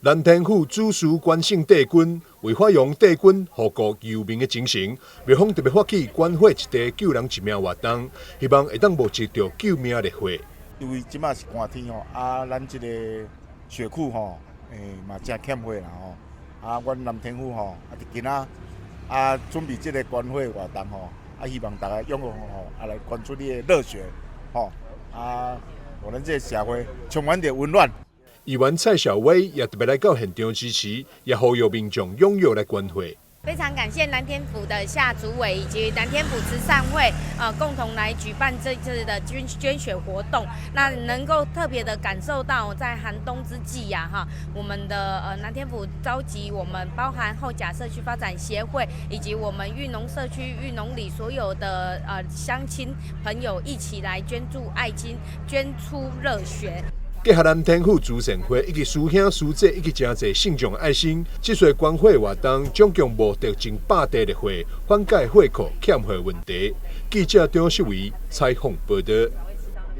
南天府主事關聖帝君為發揚帝君禍國憂民的精神，廟方特別發起捐血一袋救人一命活動，希望會當募集著救命熱血。因為這馬是寒天吼，啊，咱這個血庫吼，嘛誠欠血啦吼，啊，阮南天府吼，啊，佇今仔啊準備這個捐血活動吼，啊，希望大家踴躍吼，啊來捐出你的熱血，吼，啊，予咱這個社會充滿著溫暖。議員蔡小薇也特別來到現場支持，也呼籲民眾踴躍來捐血。非常感謝南天府的夏主委以及南天府慈善會，共同來舉辦這次的捐血活動。那能夠特別的感受到，在寒冬之際呀，哈，我們的南天府召集我們包含後甲社區發展協會以及我們裕農社區、裕農里所有的鄉親朋友一起來捐助愛心，捐出熱血。結合南天府慈善會以及師兄師姐以及誠濟信眾愛心，這次捐血活動總共募得近100袋熱血，緩解血庫欠血問題。記者張世維採訪報導。